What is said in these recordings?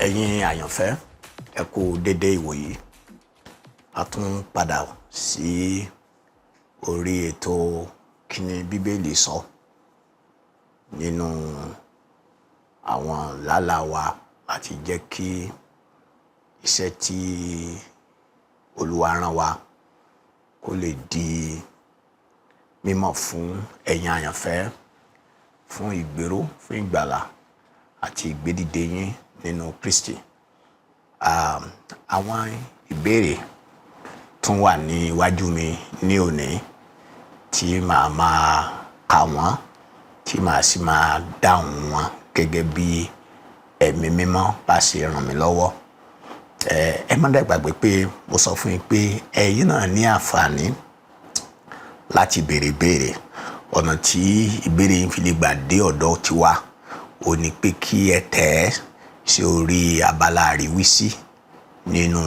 Ẹ̀yin àyànfẹ́, ẹ kú dédé ìwòyí. A tún padà sí orí ètò Kíni Bíbélì Sọ nínú àwọn làálàá wa láti jẹ́ kí iṣẹ́ tí Olúwa rán wa kó lè di mímọ̀ fún ẹ̀yin àyànfẹ́, fún ìgbéró, fún ìgbàlà àti ìgbédìde yín nínú Kristi. Àwọn ìbéèrè tún wà ní iwájú mi ní òní tí màá máa kà wọ́n, tí màá sì máa dáhùn wọn gẹ́gẹ́ bí Ẹ̀mí Mímọ́ bá ṣe ràn mí lọ́wọ́. Ẹ má dẹ̀ gbàgbé pé mo sọ fún yín pé ẹ̀yin náà ní àǹfààní láti béèrè béèrè. Ọ̀nà tí ìbéèrè yín fi lè gbà dé ọ̀dọ̀ tiwa ò ní pé kí ẹ tẹ̀ ẹ́ sí orí abala àríwísí nínú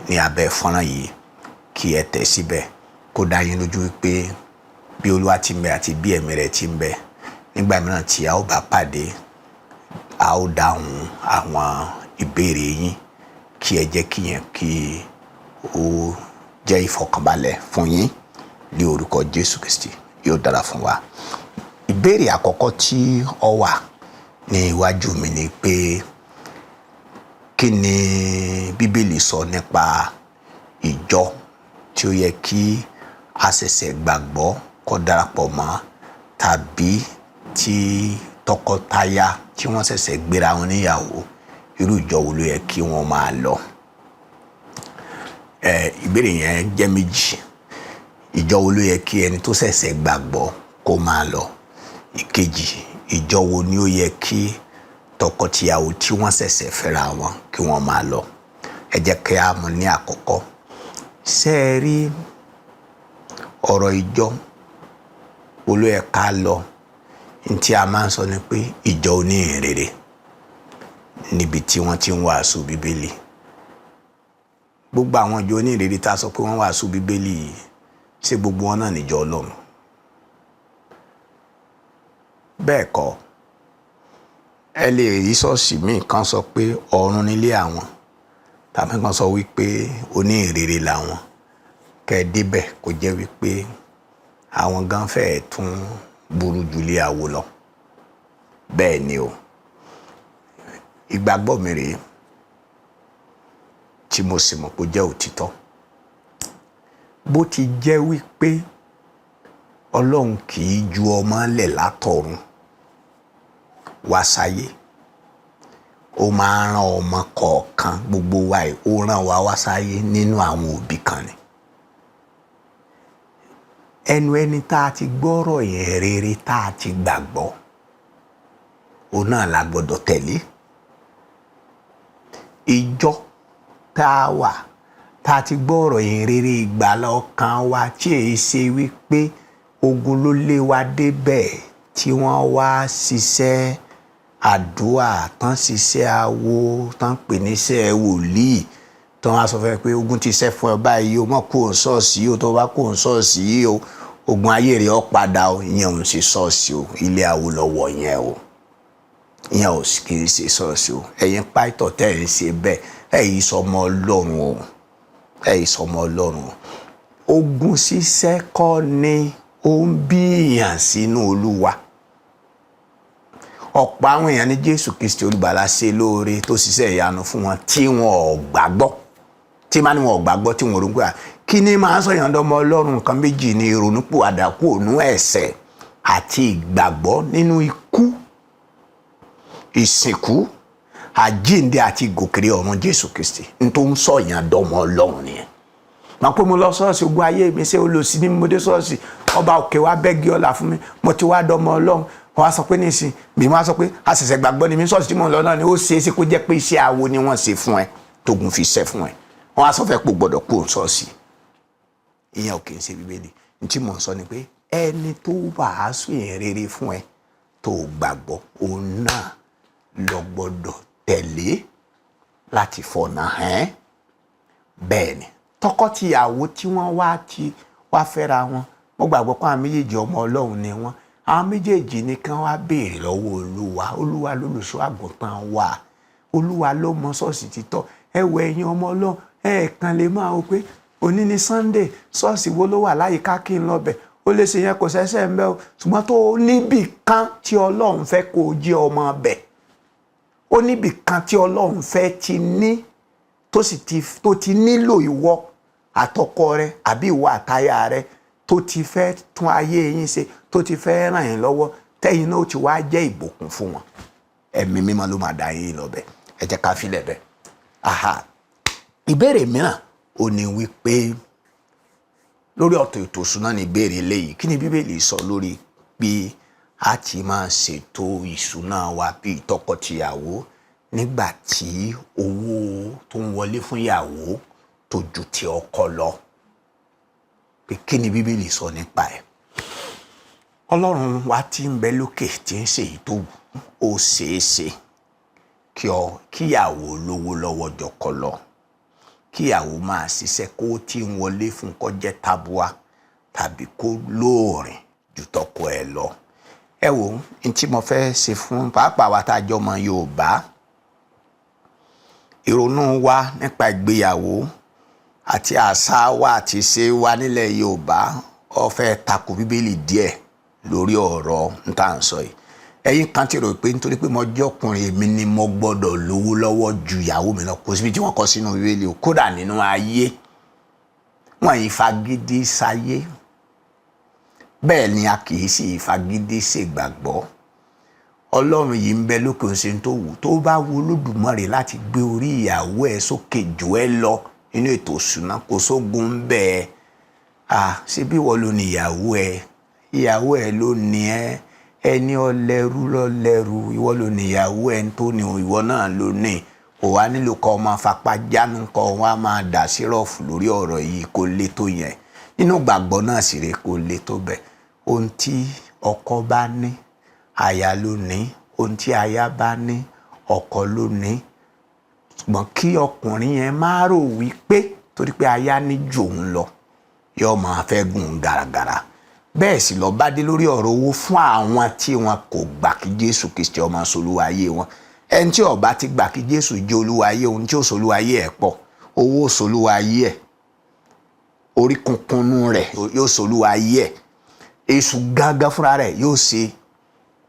ní abẹ́ fọ́nrán yìí, kí ẹ tẹ̀ síbẹ̀, kó dá yín lójú wípé bí Olúwa ti ń bẹ àti bí ẹ̀mí rẹ̀ ti ń bẹ, nígbà mìíràn tí a ó bá pàdé, a ó dáhùn àwọn ìbéèrè yín. Kí ẹ jẹ́ kí yẹn kí ó jẹ́ ìfọ̀kànbalẹ̀ fún yín ní orúkọ Jésù Kristi, yóò dára fún wa. Ìbéèrè àkọ́kọ́ tí ó wà ní iwájú mi ni pé, kí ni Bíbélì sọ nípa ìjọ tí ó yẹ kí a ṣẹ̀ṣẹ̀ gbàgbọ́ kó darapọ̀ mọ́, tàbí tí tọkọtaya tí wọ́n ṣẹ̀ṣẹ̀ gbéra wọn níyàwó, irú ìjọ wo ló yẹ kí wọ́n máa lọ? Ìbéèrè yẹn jẹ́ méjì. Ìjọ wo ló yẹ kí ẹni tó ṣẹ̀ṣẹ̀ gbàgbọ́ kó máa lọ? Ìkejì, ìjọ wo ni ó yẹ kí tọkọtìyàwó tí wọ́n ṣẹ̀ṣẹ̀ fẹ́ra wọn kí wọ́n máa lọ? Ẹ jẹ́ kí a mọ̀ ní àkọ́kọ́. Ṣé ẹ rí ọ̀rọ̀ ìjọ wo ló yẹ ká lọ? Ní tí a máa ń sọ ni pé ìjọ oníhìnrere, níbi tí wọ́n ti ń wàásù Bíbélì. Gbogbo àwọn ìjọ oníhìnrere tá a sọ pé wọ́n wàásù Bíbélì yìí, ṣé gbogbo wọn náà níjọ Ọlọ́run? Bẹ́ẹ̀ kọ́. Ẹ lè rí ṣọ́ọ̀ṣì míì kan sọ pé ọ̀run nílé àwọn, tàbí kan sọ wípé oníhìnrere làwọn. Kẹ́ ẹ débẹ̀ kó jẹ́ wípé àwọn gan fẹ́ẹ̀ tún burú ju ilé awo lọ. Bẹ́ẹ̀ ni o. Ìgbàgbọ́ mi rèé tí mo sì mọ̀ pé ó jẹ́ òtítọ́. Bó ti jẹ́ wípé Ọlọ́run kì í ju ọmọ lẹ̀ látọ̀run wá sáyé, ó máa ń rán ọmọ kọ̀ọ̀kan gbogbo wa yìí, ó rán wa wá sáyé nínú àwọn òbí kan ni. Ẹnu ẹni tá a ti gbọ́rọ̀ yẹn rere tá a ti gbàgbọ́, òun náà la gbọ́dọ̀ tẹ̀lé. Ìjọ tá a wà tá a ti gbọ́rọ̀ yẹn rere ìgbàlà ọkàn wa, tí èyí ṣe wípé ogun ló lé wa débẹ̀, tí wọ́n wá ṣiṣẹ́ àdúà tán, ṣiṣẹ́ awo tán, pè níṣẹ́ wòlíì tán, wá sọ fún ẹ pé ogun ti ṣẹ́ fún ẹ báyìí o, mọ̀ kó o ṣọ́ọ̀ṣì o, tó bá kó o ṣọ́ọ̀ṣì yìí o, ogun ayé rẹ̀ ó padà o. Ìyẹn ò ń ṣe ṣọ́ọ̀ṣì o, ilé awo lọ́wọ́ yẹn o, ìyẹn ò kì í ṣe ṣọ́ọ̀ṣì o. Ẹ̀yin pásítọ̀ tẹ́ ẹ̀ ń ṣe bẹ́ẹ̀, ẹ̀ yìí sọmọ Ọlọ́run o, ẹ̀ yìí sọmọ Ọlọ́run o. Ogun ṣíṣẹ́ kọ́ ni ó ń bí èèyàn sínú Olúwa. Ọ̀pọ̀ àwọn èèyàn ní Jésù Kristi Olùgbàlà ṣe lóore tó ṣiṣẹ́ ìyanu fún wọn tí wọn ò gbàgbọ́, tí máa ní wọn ò gbàgbọ́, tí wọn ò ronú pé kí ni máa ń sọ̀yàn dọ́mọ Ọlọ́run. Nǹkan méjì ni: ìrònúpìwàdà kúrò nínú ẹ̀ṣẹ̀ àti ìgbàgbọ́ nínú ikú, ìsìnkú, àjíǹde àti ìgòkèrè ọ̀run Jésù Kristi. N tó ń sọ̀yàn dọ́mọ Ọlọ́run nìyẹn. Màá pé mo lọ ṣọ́ọ̀ṣì, ogun ayé mi ṣé olùsí ní mo dé ṣọ́ọ̀ṣì, ọba òkè wa bẹ́gi ọ̀la fún mi, mo ti wá dọ́mọ Ọlọ́run. Wọ́n á sọ pé nísìn bí wọ́n á sọ pé a ṣẹ̀ṣẹ̀ gbàgbọ́ ni mi, ṣọ́ọ̀ṣì tí mò ń lọ náà ni. Ó ṣeé ṣe kó jẹ́ pé iṣẹ́ awo ni wọ́n ṣe fún ẹ tógun fi ṣẹ́ fún ẹ. Wọ́n á sọ fẹ́ pò gbọ́dọ̀ kó ṣọ́ọ̀ṣì. Ìyẹn ò kì í ṣe Bíbélì. Ní tí mò ń sọ ni pé ẹni tó wàásù ìhìn rere fún ẹ tó gbàgbọ́, òun náà lọ gbọ́dọ̀ tẹ̀lé láti fọ̀nà hàn. Bẹ́ẹ̀ ni tọkọtìyàwó tí wọ́n wá ti wá fẹ́ra wọn, mo gbàgbọ́ pé àwọn méjèèjì ọmọ Ọlọ́run ni wọ́n. Àwọn méjèèjì ní kán wá béèrè lọ́wọ́ Olúwa. Olúwa lólùṣọ́ àgùntàn wa. Olúwa ló mọ ṣọ́ọ̀ṣì títọ́. Ẹ wọ ẹ̀yin ọmọ Ọlọ́run, ẹ kàn lè máa wò pé òní ni Sunday, ṣọ́ọ̀ṣì wo ló wà láyìíká kí n lọ bẹ̀. Ó lè ṣe yẹn, kò ṣẹ̀ṣẹ̀ ń bẹ́ o, ṣùgbọ́n tó níbì kan tí Ọlọ́run fẹ́ kó o jẹ́ ọmọ bẹ̀, ó níbì kan tí Ọlọ́run fẹ́ ti ní tó sì ti tó ti nílò ìwọ àtọkọ rẹ àbí ìwọ àtaya rẹ, tó ti fẹ́ tún ayé yín ṣe, tó ti fẹ́ ràn yín lọ́wọ́, tẹ́yìn náà ó ti wá jẹ́ ìbùkún fún wọn. Ẹ̀mí Mímọ́ ló máa dá yín lọ bẹ̀. Ẹ jẹ́ ká filẹ̀ bẹ́ẹ̀. Aha, ìbéèrè mìíràn ò ní wípé lórí ọ̀tọ̀ ètò ìṣúná ní ìbéèrè eléyìí: kí ni Bíbélì sọ lórí bí a ti máa ṣètò ìṣúná wa bí tọkọtìyàwó nígbà tí owó tó ń wọlé fún ìyàwó tó ju ti ọkọ lọ? Pé kí ni Bíbélì sọ nípa ẹ̀? Ọlọ́run wa tí ń bẹ lókè, tí ń ṣe èyí tó wù, ó ṣeé ṣe kí ọ kíyàwó lówó lọ́wọ́ jọkọ lọ, kíyàwó máa ṣiṣẹ́ kó tí ń wọlé fún kó jẹ́ tabua tàbí kó lóòrìn ju tọkọ ẹ̀ lọ. Ẹ wò, n tí mo fẹ́ ṣe fún pàápàá wa tá a jọ mọ Yorùbá, ìrònú wa nípa ìgbéyàwó àti àṣà wa àti ìṣe wa nílẹ̀ Yorùbá, ó fẹ́ tako Bíbélì díẹ̀ lórí ọ̀rọ̀ n tá à ń sọ yìí. Ẹ̀yin kan ti rò pé nítorí pé mo jẹ́ ọkùnrin, èmi ni mo gbọ́dọ̀ lówó lọ́wọ́ ju ìyàwó mi lọ. Kò síbi tí wọ́n kọ sínú Bíbélì o. Kódà nínú ayé wọn yìí fagídí sáyé, bẹ́ẹ̀ ni a kì í sì fagídí ṣègbàgbọ́. Ọlọ́run yìí ń bẹ lókè, ń ṣe tó wù. Tó bá wu Olódùmarè láti gbé orí ìyàwó ẹ̀ sókè jù ẹ́ lọ nínú ètò ìṣúná, kò sógun ń bẹ́ẹ̀. Ah, ṣé bí wọ́n ló ní ìyàwó ẹ̀? Ìyàwó ẹ̀ ló ní ẹ́. Ẹni ọlẹ́rú lọ́lẹ́rú. Ìwọ ló ní ìyàwó ẹ̀, tó ní ìwọ náà ló ní. Kò wá nílò kọ́ ọmọ fapá jánu kọ́ wọn á máa dà sírọ̀fù lórí ọ̀rọ̀ yìí. Kó lé tó yẹn nínú gbàgbọ́ náà sì rè, kó lé tó bẹ́ẹ̀. Ohun tí ọkọ bá ní, aya ló ní. Ohun tí aya bá ní, ọkọ ló ní. Ṣùgbọ́n kí ọkùnrin yẹn má rò wípé torí pé aya ní jù òun lọ, yóò máa fẹ́ gùn gàràgàrà. Bẹ́ẹ̀ sì lọ bá dé lórí ọ̀rọ̀ owó fún àwọn tí wọn kò gbà kí Jésù Kristi ọmọ solúwa ayé wọn. Ẹni tí ó bá ti gbà kí Jésù jẹ́ olúwa ayé òun, tí ó solúwa ayé ẹ̀ pọ̀. Owó solúwa ayé ẹ̀, orí kunkunu rẹ̀ yóò solúwa ayé ẹ̀, èṣù gángan fúnra rẹ̀ yóò ṣe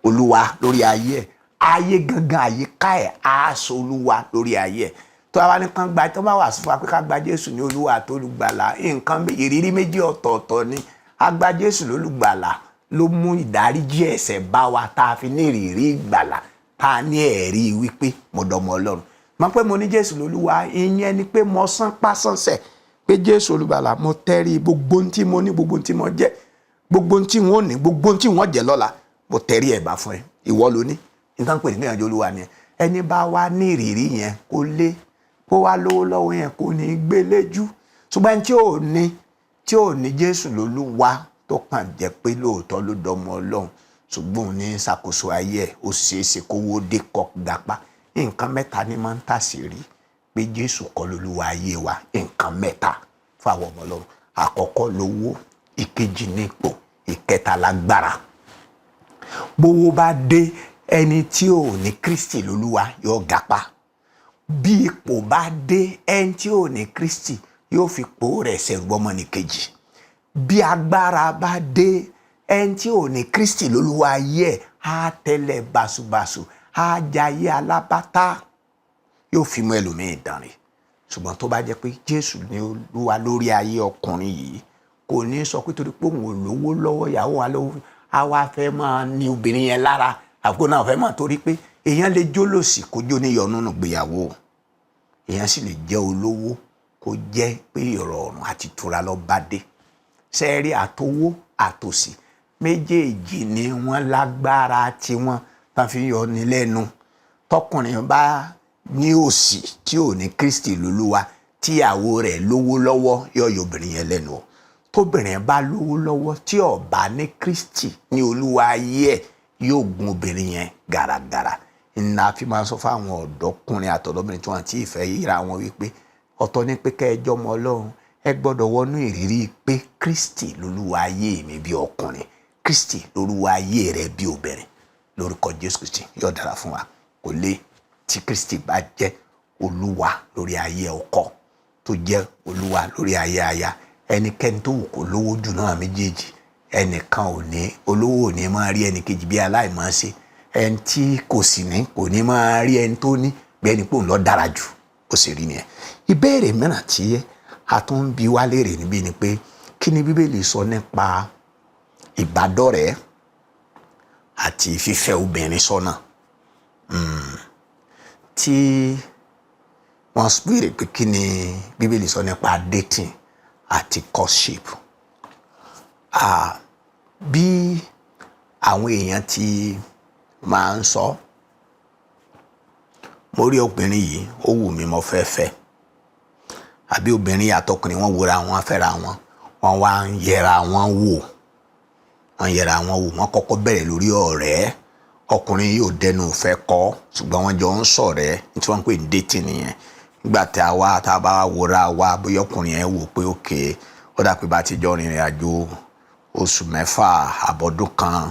olúwa lórí ayé ẹ̀, ayé gangan, àyíká ẹ̀ á solúwa lórí ayé ẹ̀. Tó bá ní kán gba, tó bá wà fún wa pé ká gba Jésù ní olúwa àti olùgbàlà, nǹkan ìrírí méjì ọ̀tọ̀ọ̀tọ̀ ni. A gba Jésù lólùgbàlà ló mú ìdáríjì ẹ̀ṣẹ̀ bá wa, tá a fi ní ìrírí ìgbàlà, tá a ní ẹ̀rí wípé mo dọmọ Ọlọ́run. Mọ̀ pé mo ní Jésù lólúwa, ìyẹn ni pé mo sán pásánṣẹ̀ pé Jésù olùgbàlà, mo tẹ́rí gbogbo ohun tí mo ní, gbogbo ohun tí mo jẹ́, gbogbo ohun tí wọ́n ní, gbogbo ohun tí wọ́n jẹ́ lọ́la, mo tẹ́rí ẹ̀ bá fún ẹ, ìwọ ló ní. Nǹkan pè ní ìrìnàjò olúwa ni. Ẹni bá wá ní ìrírí yẹn, kó lé kó wá lówó lọ́wọ́ yẹn, kò ní gbé léjú. Ṣùgbọ́n tí ò ní, tí ò ní Jésù lólúwa, tó kàn jẹ́ pé lóòótọ́ ló dọmọ Ọlọ́run, ṣùgbọ́n òun ní ṣàkóso ayé ẹ̀, ó ṣeé ṣe kówó dé kọ́ gapá. Nǹkan mẹ́ta ni máa ń tàṣírí pé Jésù kọ́ lolúwa ayé wa. Nǹkan mẹ́ta fáwọn ọmọ Ọlọ́run: àkọ́kọ́ lówó, ìkejì ní ipò, ìkẹta lágbára. Bówó bá dé, ẹni tí ò ní Kristi lolúwa yóò gapá. Bí ipò bá dé, ẹni tí ò ní Kristi yóò fi pò rẹ̀ ṣẹ̀rù ọmọnìkejì. Bí agbára bá dé, ẹni tí ò ní Kristi lolúwa ayé ẹ̀ á tẹ́lẹ̀ báṣubàṣu, á jayé alábátá, yóò fi mú ẹlòmíì dánrin. Ṣùgbọ́n tó bá jẹ́ pé Jésù ní olúwa lórí ayé ọkùnrin yìí, kò ní sọ pé torí pé òun ò lówó lọ́wọ́, ìyàwó wa lówó, á wá fẹ́ máa ní obìnrin yẹn lára, àkókò náà fẹ́ máa, torí pé èèyàn lè jólòsì kó jó níyọnú nù gbéyàwó, èèyàn sì lè jẹ́ olówó kó jẹ́ pé ìrọ̀rùn àti ìtura ló bá dé. Sẹ́ẹ̀rí, àtowó àtòsí méjèèjì ni wọ́n lágbára tiwọn tán fi yọ ní lẹ́nu. Tọkùnrin bá ní òṣì tí ò ní Kristi lólúwa, tíyàwó rẹ̀ lówó lọ́wọ́, yóò yọ obìnrin yẹn lẹ́nu o. Tóbìnrin bá lówó lọ́wọ́ tí ó bá ní Kristi ní olúwa ayé ẹ̀, yóò gun obìnrin yẹn gàràgàrà. Ńlá fi máa sọ fáwọn ọ̀dọ́kùnrin àtọ̀dọ́bìnrin tí wọ́n ti fẹ́ yíra wọn wípé ọ̀tọ̀ ní pé kẹ́ ẹ jọmọ Ọlọ́run, ẹ gbọ́dọ̀ wọnú ìrírí pé Kristi lolúwa ayé mi bí ọkùnrin, Kristi lolúwa ayé rẹ bí obìnrin. Lórúkọ Jésù Kristi, yóò dára fún wa. Kò lé. Tí Kristi bá jẹ́ Olúwa lórí ayé ọkọ, tó jẹ́ Olúwa lórí ayé aya, ẹnikẹ́ni tó wù kó lówó jù náà méjèèjì, ẹnìkan ò ní olówó ò ní máa rí ẹnìkejì bí aláìmọ̀ọ́ṣe, ẹni tí kò sì ní kò ní máa rí ẹni tó ní bí ẹni pé òun lọ dára jù. Ó sì rí nìyẹn. Ìbéèrè mìíràn tí a tún ń bi wá léèrè níbí ni pé kí ni Bíbélì sọ nípa ìbádọ́rẹ̀ẹ́ àti fífẹ́ obìnrin sọ́nà? Tí wọ́n béèrè pé kí ni Bíbélì sọ nípa dating àti courtship. Bí àwọn èèyàn ti máa ń sọ, mo rí obìnrin yìí, ó wù mí, mo fẹ́ fẹ́, àbí obìnrin àtọkùnrin wọn wòra wọn, fẹ́ra wọn, wọ́n wá ń yẹra wọn wò, wọ́n yẹra wọn wò. Wọ́n kọ́kọ́ bẹ̀rẹ̀ lórí ọ̀rẹ́. Ọkùnrin yóò dẹnu ìfẹ́ kọ́, ṣùgbọ́n wọ́n jọ ń ṣọ̀rẹ́, tí wọ́n ń pè ní dating nìyẹn. Nígbà tí a wá tá a bá wòra wa, bóyá ọkùnrin yẹn wò pé òkè ó dà pé bá ti jọ rìnrìn àjò oṣù 6 àbọ̀dún kan,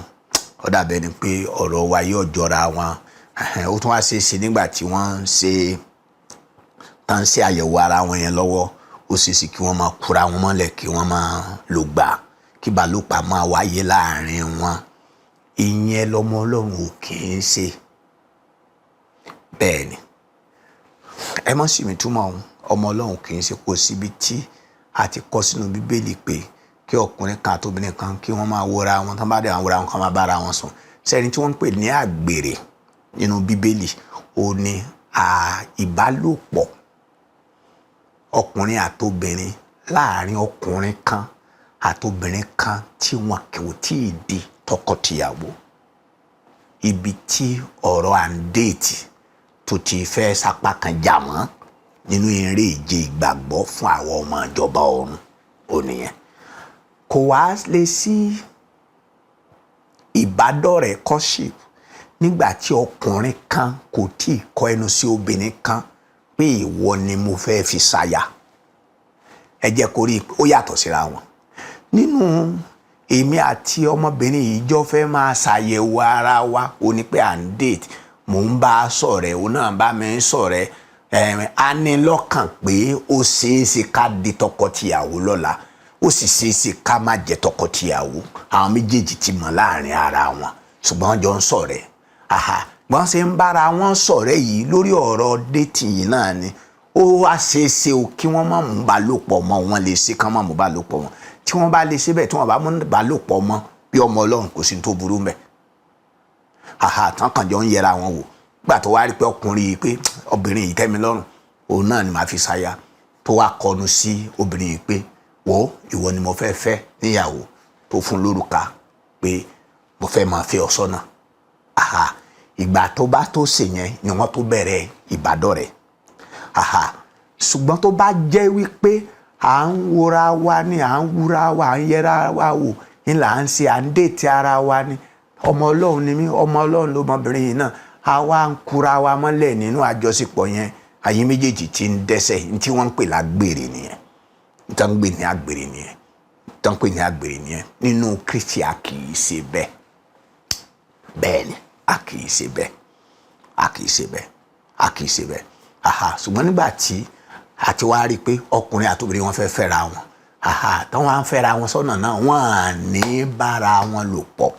ó dàbẹ̀ ni pé ọ̀rọ̀ wa yóò jọra wọn. Ó tún wá ṣe é ṣe nígbà tí wọ́n ń ṣe tá ń ṣe àyẹ̀wò ara wọn yẹn lọ́wọ́, ó ṣe é ṣe kí wọ́n máa kura wọn mọ́lẹ̀, kí wọ́n máa lò gbà, kí ìbálòpọ̀ máa wáyé láàrin wọn. Ìyẹn lọmọ Ọlọ́run ò kì í ṣe. Bẹ́ẹ̀ ni, ẹ má sì mí túmọ̀ ohun ọmọ Ọlọ́run kì í ṣe. Kó síbi tí a ti kọ́ sínú Bíbélì pé kí ọkùnrin kan àti obìnrin kan kí wọ́n máa wòra wọn, tán bá dẹ̀ wọ́n wòra wọn, kán máa bára wọn sùn. Sẹ́ni tí wọ́n ń pè ní àgbèrè nínú Bíbélì, ó ní ìbálòpọ̀ ọkùnrin àtobìnrin láàrin ọkùnrin kan àtobìnrin kan tí wọn kò tí ì di tọkọtìyàwó. Ibi tí ọ̀rọ̀ à ń date tó ti fẹ́ sapá kan jà mọ́ nínú eré ìje ìgbàgbọ́ fún àwọn ọmọ ìjọba ọ̀run ò nìyẹn. Kò wá lè sí ìbádọ́rẹ̀ẹ́ courtship nígbà tí ọkùnrin kan kò tí ì kọ ẹnu sí obìnrin kan pé ìwọ ni mo fẹ́ fi ṣaya. Ẹ jẹ́ kó rí ó yàtọ̀ síra wọn. Nínú èmi àti ọmọbìnrin yìí jọ fẹ́ máa ṣàyẹ̀wò ara wa, ó ní pé à ń date, mò ń bá a ṣọ̀rẹ́, òun náà bá mi ń ṣọ̀rẹ́, a ní lọ́kàn pé ó ṣeé ṣe ká di tọkọtìyàwó lọ́la, ó sì ṣeé ṣe ká má jẹ́ tọkọtìyàwó. Àwọn méjèèjì ti mọ̀ láàrin ara wọn, ṣùgbọ́n jọ ń ṣọ̀rẹ́. Wọ́n ṣe ń bára wọn ṣọ̀rẹ́ yìí lórí ọ̀rọ̀ dating yìí náà ni ó wá ṣeé ṣe o kí wọ́n má mú bálòpọ̀ mọ́. Wọn lè ṣe kán má mú bálòpọ̀ wọn. Tí wọ́n bá lè ṣe bẹ́ẹ̀, tí wọ́n bá mú bálòpọ̀ mọ́, bí ọmọ Ọlọ́run, kò sí tó burú mẹ́. Tán kàn jọ ń yẹra wọn wò. Gbà tó wá rí pé ọkùnrin yìí, pé obìnrin yìí tẹ́ mi lọ́rùn, òun náà ni màá fi ṣaya, tó wá kọnu sí obìnrin yìí pé wò, ìwọ ni mo fẹ́ fẹ́ níyàwó, tó fún lórúkà pé mo fẹ́ máa fẹ́ ọ sọ́nà, ìgbà tó bá tó ṣe yẹn ni wọ́n tó bẹ̀rẹ̀ ìbádọ́rẹ̀ẹ́. Ṣùgbọ́n tó bá jẹ́ wípé à ń wora wa ni, à ń wúra wa, à ń yẹra wa wò ní là ń ṣe, à ń date ara wa ni, ọmọ Ọlọ́run ni mí, ọmọ Ọlọ́run lọmọbìnrin yìí náà, a wá ń kura wa mọ́lẹ̀ nínú àjọṣepọ̀ yẹn, àyín méjèèjì ti ń dẹ́ṣẹ̀. Ní tí wọ́n ń pè lágbèrè nìyẹn, ní tí wọ́n ń pè ní àgbèrè nìyẹn, ní tí wọ́n ń pè ní àgbèrè nìyẹn. Nínú Kristi, a kì í ṣe bẹ́ẹ̀. Bẹ́ẹ̀ ni, a kì í ṣe bẹ́ẹ̀, a kì í ṣe bẹ́ẹ̀, a kì í ṣe bẹ́ẹ̀. Ṣùgbọ́n nígbà tí a ti wá rí i pé ọkùnrin àti obìnrin wọn fẹ́ fẹ́ra wọn, táwọn á ń fẹ́ra wọn sọ́nà náà, wọ́n á ní bára wọn lò pọ̀,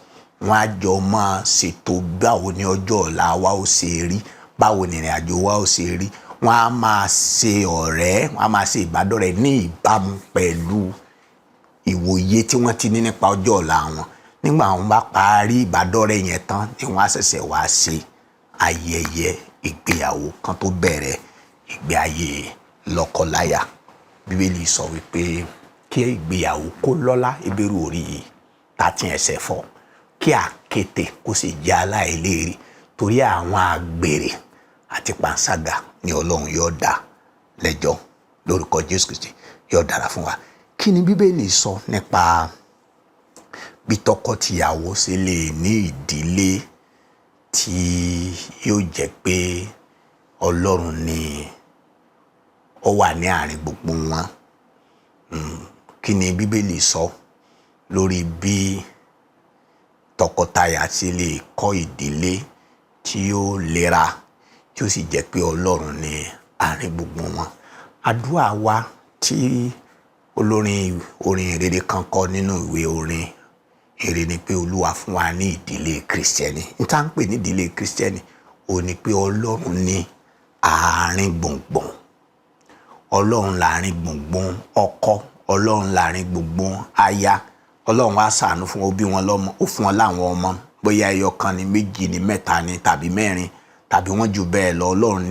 wọ́n á jọ máa ṣètò báwo ni ọjọ́ ọ̀la wa ó ṣe rí, báwo ni ìrìn àjò wa ó ṣe rí. Wọ́n á máa ṣe ọ̀rẹ́, wọ́n á máa ṣe ìbádọ́rẹ̀ẹ́ ní ìbámu pẹ̀lú ìwòye tí wọ́n ti ní nípa ọjọ́ ọ̀la wọn. Nígbà wọn bá parí ìbádọ́rẹ̀ẹ́ yẹn tán ni wọ́n á ṣẹ̀ṣẹ̀ wá ṣe ayẹyẹ ìgbéyàwó kan tó bẹ̀rẹ̀ ìgbé ayé lọ́kọláya. Bíbélì sọ wípé kí ìgbéyàwó kó lọ́lá, Hébérù orí 13 ẹsẹ̀ 4, kí àkéte kó sì jẹ́ aláìléèrí, torí àwọn àgbèrè àti panṣágà ni Ọlọ́run yóò dá lẹ́jọ́. Lórúkọ Jésù Kristi, yóò dára fún wa. Kí ni Bíbélì sọ nípa bí tọkọtìyàwó ṣe lè ní ìdílé tí yóò jẹ́ pé Ọlọ́run ni ó wà ní àárín gbogbo wọn? Kí ni Bíbélì sọ lórí bí tọkọtaya ṣe lè kọ́ ìdílé tí yóò lera, tí tí ó sì jẹ́ pé Ọlọ́run ní àárín gbùngbùn wọn. Àdúrà wa tí olórin orin ìrere kan kọ nínú ìwé orin èrè ni pé Olúwa fún wa ní ìdílé Kristẹni. N tá ń pè ní ìdílé Kristẹni ó ní pé Ọlọ́run ní àárín gbùngbùn. Ọlọ́run láàrin gbùngbùn ọkọ, Ọlọ́run láàrin gbùngbùn aya. Ọlọ́run wá ṣàánú fún ó bí wọn lọ́mọ, ó fún wọn láwọn ọmọ, bóyá ẹyọ kan ni, méjì ni, mẹ́ta ni, tàbí mẹ́rin, tàbí wọ́n jù bẹ́ẹ̀ lọ. Ọlọ́run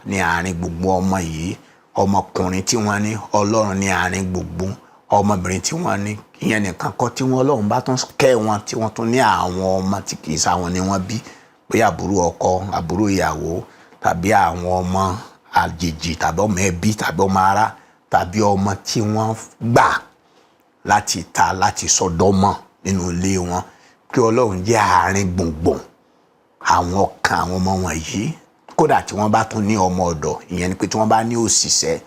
ní àárín gbùngbùn ọmọ yìí. Ọmọkùnrin tí wọ́n ní, Ọlọ́run ní àárín gbùngbùn. Ọmọbìnrin tí wọ́n ní, ìyẹn nìkan kọ́, tí wọ́n Ọlọ́run bá tún kẹ́ wọn, tí wọ́n tún ní àwọn ọmọ tí kì í sáwọn ni wọ́n bí, bóyá àbúrò ọkọ, àbúrò ìyàwó, tàbí àwọn ọmọ àjèjì, tàbí ọmọ ẹbí, tàbí ọmọ ará, tàbí ọmọ tí wọ́n gbà láti ta láti sọdọ́mọ nínú ilé wọn, kí Ọlọ́run jẹ́ àárín gbùngbùn àwọn ọkàn àwọn ọmọ wọ̀nyí. Kódà tí wọ́n bá tún ní ọmọ ọ̀dọ̀, ìyẹn ni pé tí wọ́n bá ní òṣìṣẹ́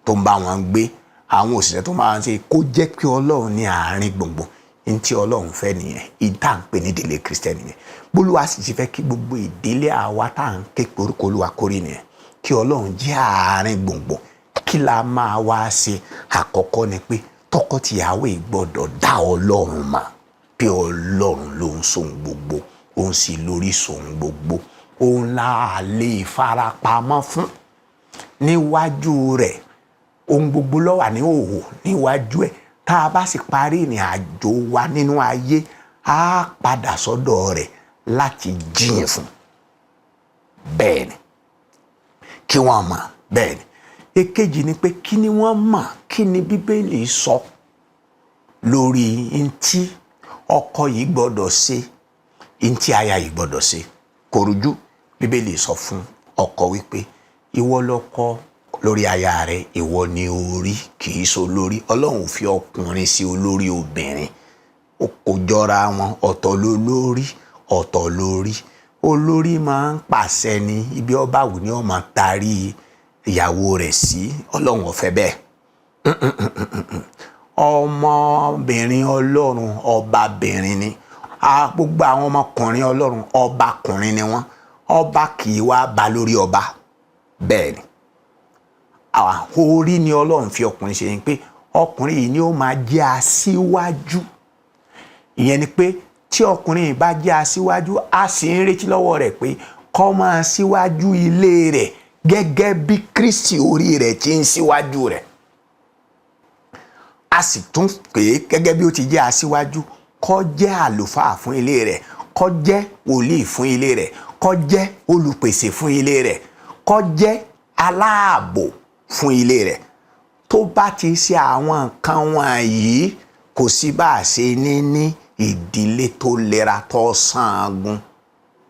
tó ń bá wọn gbé, àwọn òṣìṣẹ́ tó máa ń ṣe, kó jẹ́ pé Ọlọ́run ní àárín gbùngbùn. Ní tí Ọlọ́run fẹ́ nìyẹn, ìta ń pè ní ìdílé Kristẹni nìyẹn. Bólúwa sì ti fẹ́ kí gbogbo ìdílé àwa tá à ń ké pe orúkọ Olúwa kórè nìyẹn, kí Ọlọ́run jẹ́ àárín gbùngbùn. Kí la máa wá ṣe? Àkọ́kọ́ ni pé tọkọtìyàwó yìí gbọ́dọ̀ dá Ọlọ́run mọ̀ pé Ọlọ́run ló ń sohun gbogbo, òun sì lórí sohun gbogbo, òun là lè farapamọ́ fún níwájú rẹ̀. Ohun gbogbo ló wà ní òhò níwájú ẹ̀. Tá a bá sì parí ìrìn àjò wa nínú ayé, á padà sọ́dọ̀ rẹ̀ láti jíyìn fún. Bẹ́ẹ̀ ni kí wọ́n mọ̀. Bẹ́ẹ̀ ni èkejì ni pé kí ni wọ́n mọ̀, kí ni Bíbélì sọ lórí ntí ọkọ yìí gbọ́dọ̀ ṣe, ntí aya yìí gbọ́dọ̀ ṣe. Kò rújú, Bíbélì sọ fún ọkọ wípé ìwọ lọ́kọ lórí aya rẹ, ìwọ ni orí, kì í so lórí. Ọlọ́run ò fi ọkùnrin sí olórí obìnrin, ó kò jọra wọn. Ọ̀tọ̀ ló lórí, ọ̀tọ̀ lórí. Olórí máa ń pàṣẹ ni, ibi ọba wù ni ó máa tarí ìyàwó rẹ̀ sí. Ọlọ́run ò fẹ́ bẹ́ẹ̀. Ọmọbìnrin Ọlọ́run, ọbabìnrin ni. Gbogbo àwọn ọmọkùnrin Ọlọ́run, ọbakùnrin ni wọ́n. Ọba kì í wá ba lórí ọba. Bẹ́ẹ̀ ni orí ni Ọlọ́run fi ọkùnrin ṣe, ni pé ọkùnrin yìí ni ó máa jẹ́ aṣíwájú. Ìyẹn ni pé tí ọkùnrin yìí bá jẹ́ aṣíwájú, a sì ń retí lọ́wọ́ rẹ̀ pé kó máa ṣíwájú ilé rẹ̀ gẹ́gẹ́ bí Kristi orí rẹ̀ ti ń ṣíwájú rẹ̀. A sì tún pè é gẹ́gẹ́ bí ó ti jẹ́ aṣíwájú, kó jẹ́ àlùfáà fún ilé rẹ̀, kó jẹ́ wòlíì fún ilé rẹ̀, kó jẹ́ olùpèsè fún ilé rẹ̀, kó jẹ́ aláàbò fún ilé rẹ̀. Tó bá ti ṣe àwọn nǹkan wọ̀nyí, kò sí bá a ṣe ní ìdílé tó lera, tó sàngun,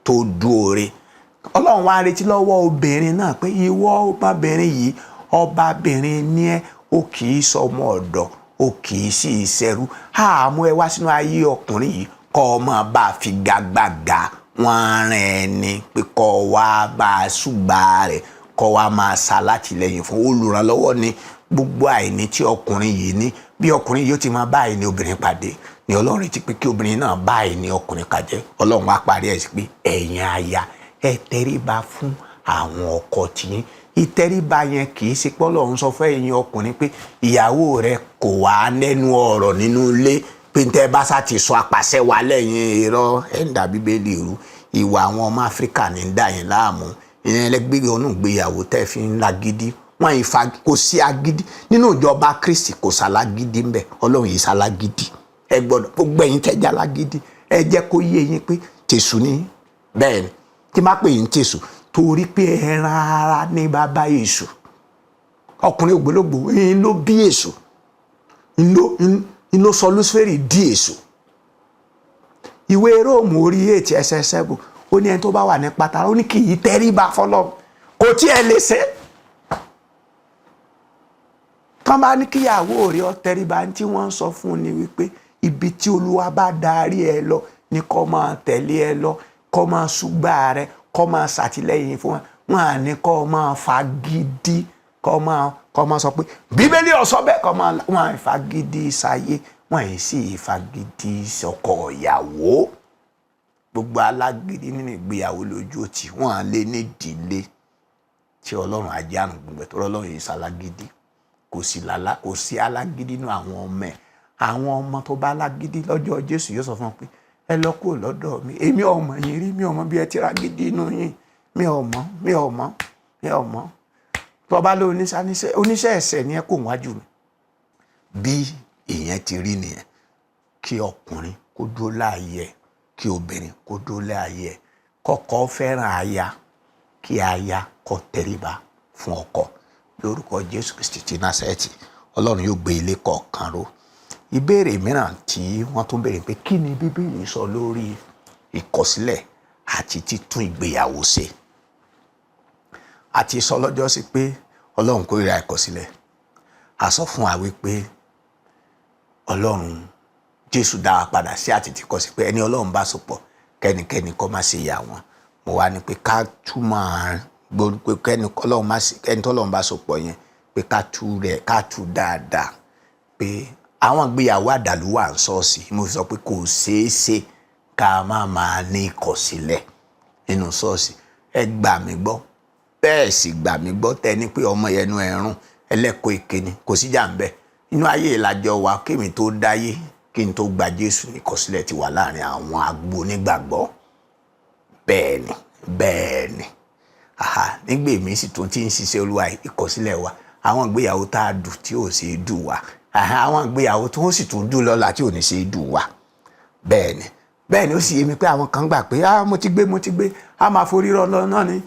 tó dúore. Ọlọ́run wá retí lọ́wọ́ obìnrin náà pé ìwọ ọmọbìnrin yìí, ọbabìnrin ní ẹ́, ó kì í sọmọ ọ̀dọ̀, ó kì í sì ṣẹrú. Àmú ẹ wá sínú ayé ọkùnrin yìí kọ́ ọ máa bá a fi gagbága. Wọ́n rán ẹni pé kọ́ wá bá a ṣùgbà rẹ̀, kọ́ wá máa ṣalátìlẹ́yìn fún. Olùrànlọ́wọ́ ni. Gbogbo àìní tí ọkùnrin yìí ní, bí ọkùnrin yìí ó ti máa bá àìní obìnrin pàdé ni Ọlọ́run ti pé kí obìnrin náà bá àìní ọkùnrin kàjẹ́. Ọlọ́run wá parí ẹ̀ sí pé ẹ̀yin aya, ẹ tẹríba fún àwọn ọkọ tiyín. Ìtẹríba yẹn kì í ṣe pé Ọlọ́run sọ fún ẹ̀yin ọkùnrin pé ìyàwó rẹ kò wá lẹ́nu ọ̀rọ̀ nínú ilé, pé tẹ́ bá sá ti sọ apàṣẹ wà lẹ́yìn. Irọ́, ẹ̀ ń dà Bíbélì rú. Ìwà àwọn ọmọ Áfíríkà ní ń dà yín láàmú. Ìyẹn ẹlẹgbẹ́ ọ̀nà ìgbéyàwó tẹ́ fi ń lagídí. Wọ́n yìí fa kò sí agídí nínú ìjọba Kristi, kò sálágídí ńbẹ. Ọlọ́run yìí sálágídí. Ẹ gbọ́dọ̀ gbogbo ẹ̀yin tẹ́jà lágídí, ẹ jẹ́ kó yé yín pé tèṣù ni. Bẹ́ẹ̀ ni tí má pè yín tèṣù, torí pé ẹran ara ní bàbá èṣù. Ọkùnrin ògbólógbò ń ló bí èṣù, ń ló sọ Lúsíférì di èṣù. Ìwé Róòmù orí 8 ẹsẹ̀ 7, ó ní ẹni tó bá wà ní pátá, ó ní kì í tẹríba fọlọ́run, kò tí ẹ lè ṣe. Tán bá ní kíyàwó rẹ̀ ó tẹríba, tí wọ́n ń sọ fún ni wípé ibi tí Olúwa bá darí ẹ lọ ní kó máa tẹ̀lé ẹ lọ, kó máa ṣùgbà rẹ, kó máa ṣàtìlẹ́yìn fún wọn. Wọn à ní kó máa fagídí, kó máa sọ pé Bíbélì ó sọ bẹ́ẹ̀, kó máa wọn à fagídí ṣayé, wọn à sì fagídí sọkọ ìyàwó. Gbogbo alágídí nínú ìgbéyàwó lójú òtí, wọn à lè ní ìdílé. Tí Ọlọ́run á jẹ́ àrùn gbogbo ẹ̀, tó Ọlọ́run yìí ṣalágídí, kò sí lálá, kò sí alágídí nínú àwọn ọmọ ẹ̀. Àwọn ọmọ tó bá lágídí, lọ́jọ́ Jésù yóò sọ fún wọn pé, "Ẹ lọ kúrò lọ́dọ̀ mi, èmi ò mọ̀ yín rí, mi ò mọ̀ bí ẹ ti ra gidi inú yín, mi ò mọ̀, mi ò mọ̀, mi ò mọ̀." Tó bá lé oníṣẹ́ ẹ̀ṣẹ̀ ni ẹ, kò wájú mi. Bí ìyẹn ti rí nìyẹn. Kí ọkùnrin kó dúró láàyè ẹ̀, kí obìnrin kó dúró láàyè ẹ̀, kọ́kọ́ fẹ́ràn aya, kí aya kó tẹríba fún ọkọ. Lórúkọ Jésù Kristi ti Násárẹ́tì, Ọlọ́run yóò gbé ilé kọ̀ọ̀kan ró. Ìbéèrè mìíràn tí wọ́n tún béèrè pé, kí ni Bíbélì sọ lórí ìkọ̀sílẹ̀ àti títún ìgbéyàwó ṣe? Àti sọ lọ́jọ́ sí pé Ọlọ́run kórìíra ìkọ̀sílẹ̀. A sọ fún wa wípé Ọlọ́run, Jésù dá wa padà sí àtètèkọ́ṣe pé ẹni Ọlọ́run bá sopọ̀, kẹ́nikẹ́ni kó má ṣe yà wọ́n. Mo wá ní pé ká túmọ̀ gbọ́ pé kẹ́ni Ọlọ́run má ṣe, ẹni tọ́lọ́run bá sopọ̀ yẹn, pé ká tú rẹ̀, ká tú dáadáa, pé àwọn ìgbéyàwó àdàlú wà ń ṣọ́ọ̀ṣì. Mo sọ pé kò ṣeé ṣe ká má máa ní ìkọ̀sílẹ̀ nínú ṣọ́ọ̀ṣì. Ẹ gbà mí gbọ́, bẹ́ẹ̀ sì gbà mí gbọ́, tẹ́ ní pé ọmọ yẹnu ẹ̀rùn ẹlẹ́kọ̀ọ́ èké ni, kò síjà ń bẹ. Inú ayé ìlàjọ wa, kémi tó dáyé, kí n tó gba Jésù, ìkọ̀sílẹ̀ ti wà láàrin àwọn agbo onígbàgbọ́. Bẹ́ẹ̀ ni, bẹ́ẹ̀ ni. Aha, nígbà èmi sì tún ti ń ṣiṣẹ́ Olúwa, ìkọ̀sílẹ̀ wa, àwọn ìgbéyàwó tá a dù tí ò ṣe é dù wá, àwọn ìgbéyàwó tó sì tún dù lọ́la tí ò ní ṣe é dù wá. Bẹ́ẹ̀ ni, bẹ́ẹ̀ ni. Ó sì yé mi pé àwọn kan gbà pé, ah, mo ti gbé, mo ti gbé, a máa forí rọ lọ náà ni,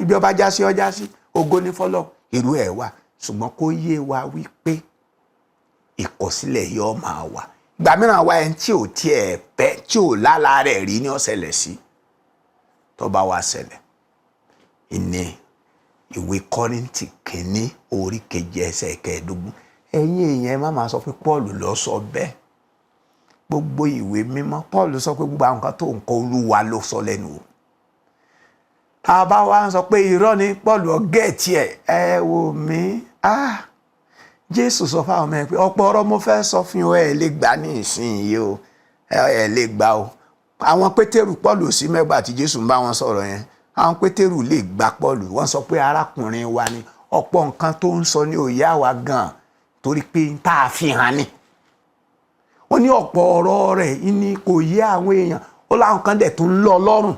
ibi ọba já sí, ọjà sí, ògo ní fọlọ́, irú ẹ̀ wà. Ṣùgbọ́n kó yé wa wípé ìkọ̀sílẹ̀ yóò máa wà. Ìgbà mìíràn wá, ẹni tí ò tiẹ̀ pẹ́, tí ò lálàá rẹ̀ rí ní ó ṣẹlẹ̀ sí. Tó bá wá ṣẹlẹ̀, ìní ìwé Kọ́ríńtì kìíní orí 7 ẹsẹ̀ 15. Ẹ̀yin èèyàn, ẹ má máa sọ pé Paul ló sọ bẹ́ẹ̀. Gbogbo ìwé mímọ́, Paul sọ pé gbogbo àwọn nǹkan tó ń kọ, Olúwa ló sọ lẹ́nu o. Tá a bá wá ń sọ pé irọ́ ni Paul ọ̀gẹ́ẹ̀tì ẹ̀, ẹ wò mí, ah, Jésù sọ fáwọn ọmọ ẹ pé ọ̀pọ̀ ọ̀rọ̀ mo fẹ́ sọ fún ọ, ẹ lè gbà ní ìsinyìí o, ẹ lè gbà o. Àwọn Pétérù, Paul ò sí mẹ́gbà tí Jésù ń bá wọn sọ̀rọ̀ yẹn. Àwọn Pétérù lè gba Paul, wọ́n sọ pé arákùnrin wa ni, ọ̀pọ̀ nǹkan tó ń sọ ní òye àwa gan, torí pé n tá a fi hàn ni. Ó ní ọ̀pọ̀ ọ̀rọ̀ rẹ̀ ní kò yé àwọn èèyàn, ó láwọn kan dẹ̀ tún ń lọ lọ́rùn.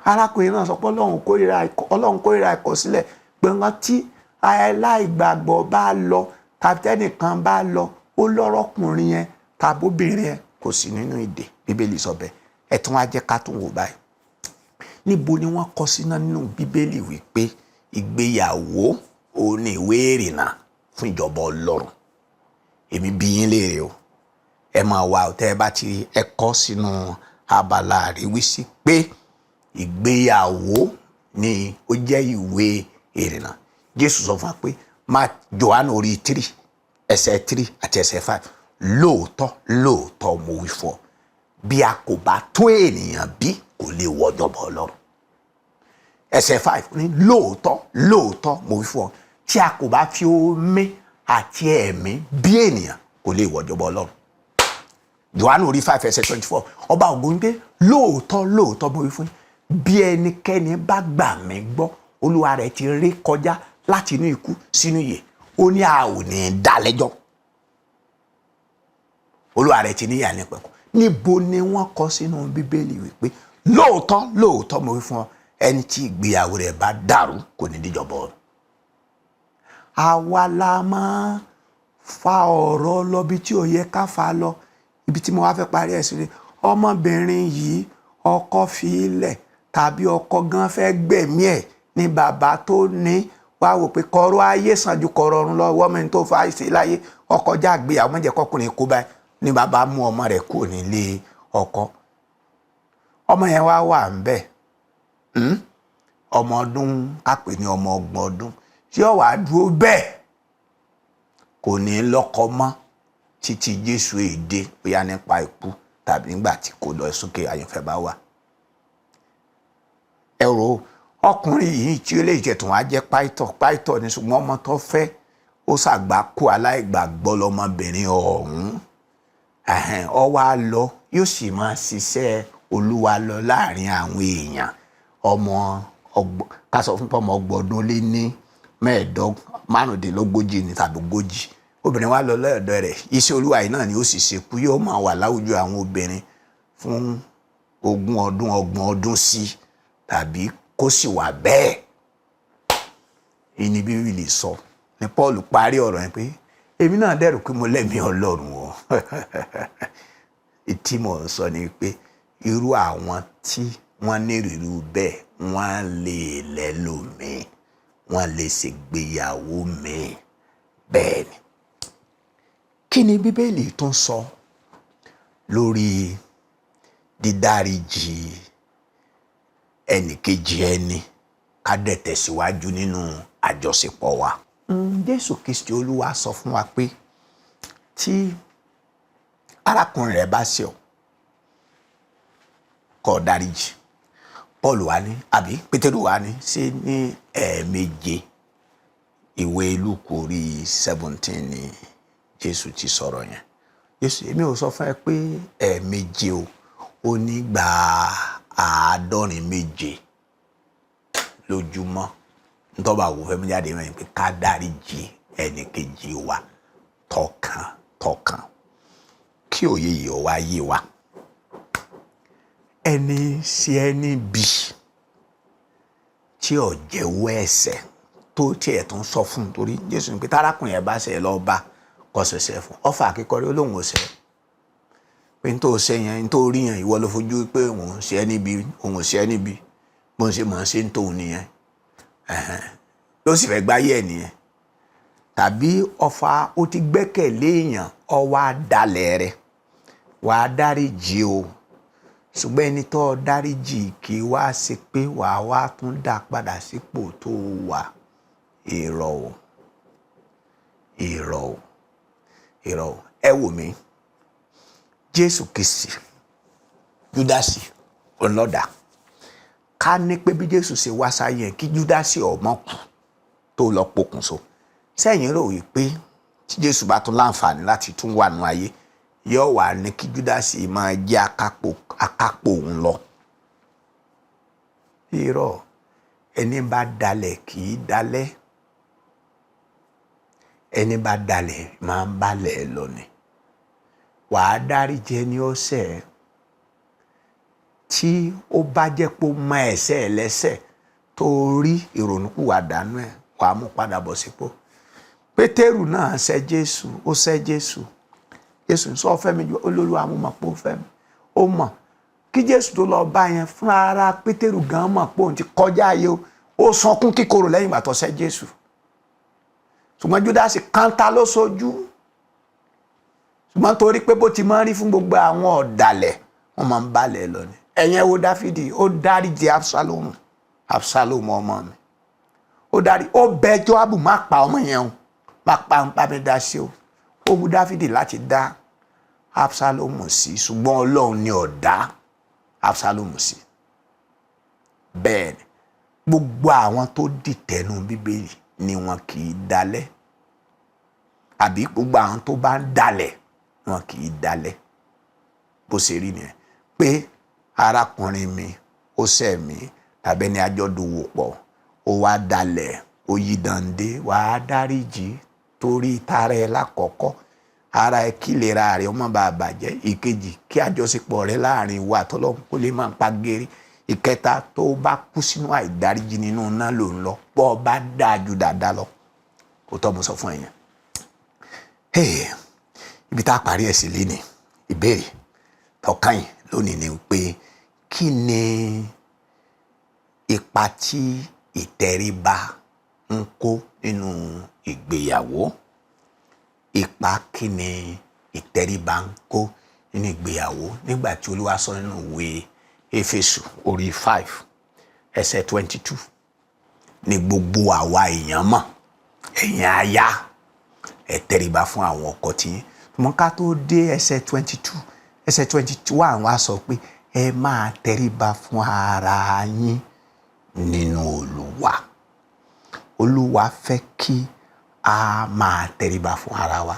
Arákùnrin náà sọ pé Ọlọ́run kórìíra ìkọ̀sílẹ̀, pé nǹkan tí aláìgbàgbọ́ bá lọ tàbí tẹ́nìkan bá lọ, ó lọ́rọ́kùnrin yẹn tàbí obìnrin yẹn kò sí nínú ìdè. Bíbélì sọ bẹ́ẹ̀. Ẹ tún wá jẹ́ ká tún wò báyìí. Níbo ni wọ́n kọ síná nínú Bíbélì wípé ìgbéyàwó òun ní ìwé ìrìnnà fún ìjọba Ọlọ́run? Èmi bí yín léèrè o. Ẹ máa wá tẹ́ ẹ bá ti ẹ kọ sínú abala àríwísí pé ìgbéyàwó ni ó jẹ́ ìwé ìrìnnà. Jésù sọ fún wa pé má Jòhánù orí 3 ẹsẹ̀ 3 àti ẹsẹ̀ 5: "Lóòótọ́ lóòótọ́ mo wí fún ọ, bí a kò bá tún ènìyàn bí, kò lè wọ ìjọba Ọlọ́run." Ẹsẹ̀ 5 ní, "Lóòótọ́ lóòótọ́ mo wí fún ọ, tí a kò bá fi omi àti ẹ̀mí bí ènìyàn, kò lè wọ ìjọba Ọlọ́run." Jòhánù orí 5 ẹsẹ̀ 24, ọba ògo ń gbé: "Lóòótọ́ lóòótọ́ mo wí fún yín, bí ẹnikẹ́ni bá gbà mí gbọ́, olúwa rẹ̀ ti ré kọjá láti inú ikú sínú ìyè." Ó ní a ò ní í dá lẹ́jọ́, olúwa rẹ̀ ti níyà ní pẹ̀kú. Níbo ni wọ́n kọ sínú Bíbélì wípé, "Lóòótọ́ lóòótọ́ mo wí fún ọ, ẹni tí ìgbéyàwó rẹ̀ bá dàrú kò ní díjọba ọ̀run"? Àwa la máa fa ọ̀rọ̀ lọ bí tí ò yẹ ká fa lọ. Ibi tí mo wá fẹ́ parí ẹ̀ sí ni ọmọbìnrin yìí, ọkọ fi ilẹ̀ tàbí ọkọ gan fẹ́ gbẹ̀mí ẹ̀ ní bàbá tó ní wá wò pé kọ̀rọ̀ ayé sàn ju kọ̀rọ̀ ọ̀run lọ. Wọ́n mi tó fa ṣe láyé ọkọ já gbéyàwó mọ̀jẹ̀ kọkùnrin kó báyìí ní bàbá mú ọmọ rẹ̀ kúrò nílé ọkọ. Ọmọ yẹn wá wà ń bẹ̀, ọmọ ọdún kápẹ́ ní ọmọ 30 ọdún, tí ó wàá dúró bẹ́ẹ̀, kò ní lọ́kọ mọ́ títí Jésù èdè, bóyá nípa ikú tàbí nígbà tí kò lọ sókè àyànfẹ́ bá wà. Ẹ rò ọkùnrin yìí tí ó lè jẹ tó wá jẹ́ pásítọ̀, pásítọ̀ ni, ṣùgbọ́n ọmọ tó fẹ́, ó ṣàgbákò aláìgbàgbọ́ lọmọbìnrin ọ̀hún. Ó wá lọ, yóò sì máa ṣiṣẹ́ Olúwa lọ láàrin àwọn èèyàn. Ọmọ ọgbọ̀n, ká sọ fún pọ́mọ ọgbọ̀n ọdún ó lé ní mẹ́ẹ̀ẹ́dọ́gbọ̀n, márùndínlógójì ní tàbí ogójì, obìnrin wa lọ lọ́dọ̀ rẹ̀, iṣẹ́ Olúwa yìí náà ni ó sì ṣe kú, yóò máa wà láwùjọ àwọn obìnrin fún 20 ọdún, 30 ọdún sí, tàbí kó sì wà bẹ́ẹ̀. Ìní Bíbélì sọ ni Paul parí ọ̀rọ̀ yẹn pé èmi náà dẹ̀rù pé mo lẹ́mìí Ọlọ́run o. Ìtí mò ń sọ ni pé irú àwọn tí wọ́n ní ìrírí bẹ́ẹ̀, wọ́n lè lẹ́lòmíì, wọ́n lè ṣègbéyàwó míì. Bẹ́ẹ̀ ni. Kí ni Bíbélì tún sọ lórí dídáríjì ẹnìkejì ẹni ká dẹ̀ tẹ̀síwájú nínú àjọṣepọ̀ wa? Jésù Kristi Olúwa sọ fún wa pé tí arákùnrin rẹ̀ bá ṣẹ̀ ọ́, kó dáríjì. Paul wá ní, àbí Pétérù wá ní, ṣé ní ẹ̀ẹ̀méje? Ìwé Lúùkù orí 17 ni Jésù ti sọ̀rọ̀ yẹn. Jésù, èmi ò sọ fún ẹ pé ẹ̀ẹ̀méje o, ó ní gbà 77 lójúmọ́. Ntọ́ba wò fẹ́ mú jáde mẹ́rin pé ká dáríjì ẹnìkejì wa tọkàn tọkàn. Kí òye yìí ó wá yé wa, ẹni ṣe ẹni bí tí ò jẹ́wọ́ ẹ̀ṣẹ̀ tó tiẹ̀ tún sọ fún un, torí Jésù ní pé tárákùnrin ẹ̀ bá ṣẹ̀, lọ́ọ́ bá kó ṣẹ̀ṣẹ̀ fún ọfà akíkọrí, olóhùn ọ̀sẹ̀ pé n tó ṣe yẹn, n tó rí yẹn, ìwọ ló fojú pé òun ṣe ẹ́ níbi, òun ò ṣe ẹ́ níbi, bó ń ṣe mọ̀ ń ṣe ń tóun nìyẹn, ló sì fẹ́ gbáyé ẹ̀ nìyẹn. Tàbí ọfà ó ti gbẹ́kẹ̀lé èèyàn, ó wá dalẹ̀ rẹ̀, wàá dáríjì o. Ṣùgbọ́n ẹni tó dáríjì kì í wá ṣe pé wàá wá tún dá padà sípò tó wà. Irọ́ o, irọ́ o, irọ́ o. Ẹ wò mí, Jésù Kristi, Júdásì ọlọ́dà, ká ní pé bí Jésù ṣe wá sáyé kí Júdásì ọmọ kú tó lọ pokùnso, sẹ́yìn rò wípé tí Jésù bá tún láǹfààní láti tún wà nù ayé, yóò wà ní kí Júdásì máa jẹ́ akápò òun lọ? Irọ́. Ẹni bá dalẹ̀ kì í dalẹ̀, ẹni bá dalẹ̀ máa ń balẹ̀ lọ ni. Wàá dáríjì ẹni ó ṣẹ̀, tí ó bá jẹ́ pé ó mọ ẹ̀ṣẹ̀ ẹlẹ́ṣẹ̀ tó rí ìrònúpìwàdà nú ẹ̀, wàá mú padà bọ̀ sípò. Pétérù náà ṣẹ̀ Jésù, ó ṣẹ̀ Jésù. Jésù sọ fẹ́ mi ju Olúwa, mo mọ̀ pé ó fẹ́ mi. Ó mọ̀ kí Jésù tó lọ bá yẹn fún ara Pétérù gan mọ̀ pé òun ti kọjá ayé o. Ó sọkún kíkorò lẹ́yìn ìgbà tó ṣẹ̀ Jésù. Ṣùgbọ́n Júdásì kánta ló sojú, ṣùgbọ́n torí pé bó ti máa ń rí fún gbogbo àwọn ọ̀dàlẹ̀, wọ́n máa ń balẹ̀ lọ ni. Ẹ̀yẹn wo Dáfídì, ó dáríjì Absalomu. Absalomu ọmọ mi, ó dárí, ó bẹ Jóábù, má pa ọmọ yẹn o, má pa ń pa mi dá sí o. Ó wu Dáfídì láti dá Absalomu sí, ṣùgbọ́n Ọlọ́run ni ò dá Absalomu sí. Bẹ́ẹ̀ ni gbogbo àwọn tó dìtẹ̀nu Bíbélì ni wọn kì í dalẹ̀, àbí gbogbo àwọn tó bá ń dalẹ̀, wọn kì í dalẹ̀. Bó ṣe rí nìyẹn pé arákùnrin mi ó ṣẹ̀ mí, tàbí ẹni àjọdòwò pọ̀, ó wá dalẹ̀, ó yí dande, wàá dáríjì torí tara ẹ lákọ̀ọ́kọ́, ara ẹ kí ìlera rẹ ọmọ bá bàjẹ́. Ìkejì, kí àjọṣepọ̀ rẹ láàrin ìwà àtọlọ́run kó lè máa pa gèrè. Ìkẹta, tó bá kú sínú àìdáríjì, nínú iná ló ń lọ, bọ́ ọ bá dáa ju dáadáa lọ. Kó tọ́ mo sọ fún ẹ̀yàn. Ibi tá a parí ẹ̀ sí léni, ìbéèrè tọkàn yìí lónìí ni pé kí ni ipa tí ìtẹríba ń kó nínú ìgbéyàwó? Ipa kí ni ìtẹríba ń kó nínú ìgbéyàwó? Nígbà tí Olúwa sọ nínú ìwé Éfésù orí 5 ẹsẹ̀ 22 ní gbogbo àwa èèyàn mọ̀, ẹ̀yin aya, ẹ tẹríba fún àwọn ọkọ tiyín. Mọ ká tó dé ẹsẹ̀ 22, ẹsẹ̀ 21 wá sọ pé ẹ máa tẹríba fún ara yín nínú Olúwa. Olúwa fẹ́ kí a máa tẹríba fún ara wa.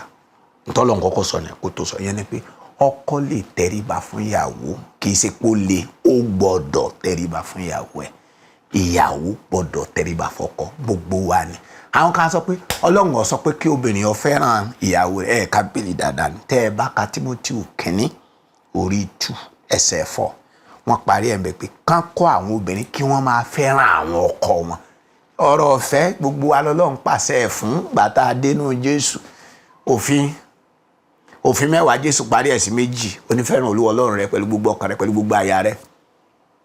Ntọ́lọ́run kọ́kọ́ sọ ní kó tó sọ yẹn ni pé ọkọ lè tẹríba fún ìyàwó, kì í ṣe pé ó lè, ó gbọ́dọ̀ tẹríba fún ìyàwó ẹ̀. Ìyàwó gbọ́dọ̀ tẹríba fọ́kọ. Gbogbo wa ni. Àwọn kan sọ pé Ọlọ́run ó sọ pé kí obìnrin ó fẹ́ràn ìyàwó rẹ̀. Ẹ̀ kábìlì dáadáa ni. Tẹ́ ẹ bá ka Tímótì kínní orí 2 ẹsẹ̀ 4, wọ́n parí ẹ̀ ń bẹ pé kán kọ́ àwọn obìnrin kí wọ́n máa fẹ́ràn àwọn ọkọ wọn. Ọ̀rọ̀ ọ̀fẹ́, gbogbo wa lọ́lọ́run pàṣẹ ẹ̀ fún gbàtà dénú Jésù. Òfin 10, Jésù parí ẹ̀ sí 2. Onífẹ́ràn Olúwa Ọlọ́run rẹ pẹ̀lú gbogbo ọkàn rẹ, pẹ̀lú gbogbo àyà rẹ,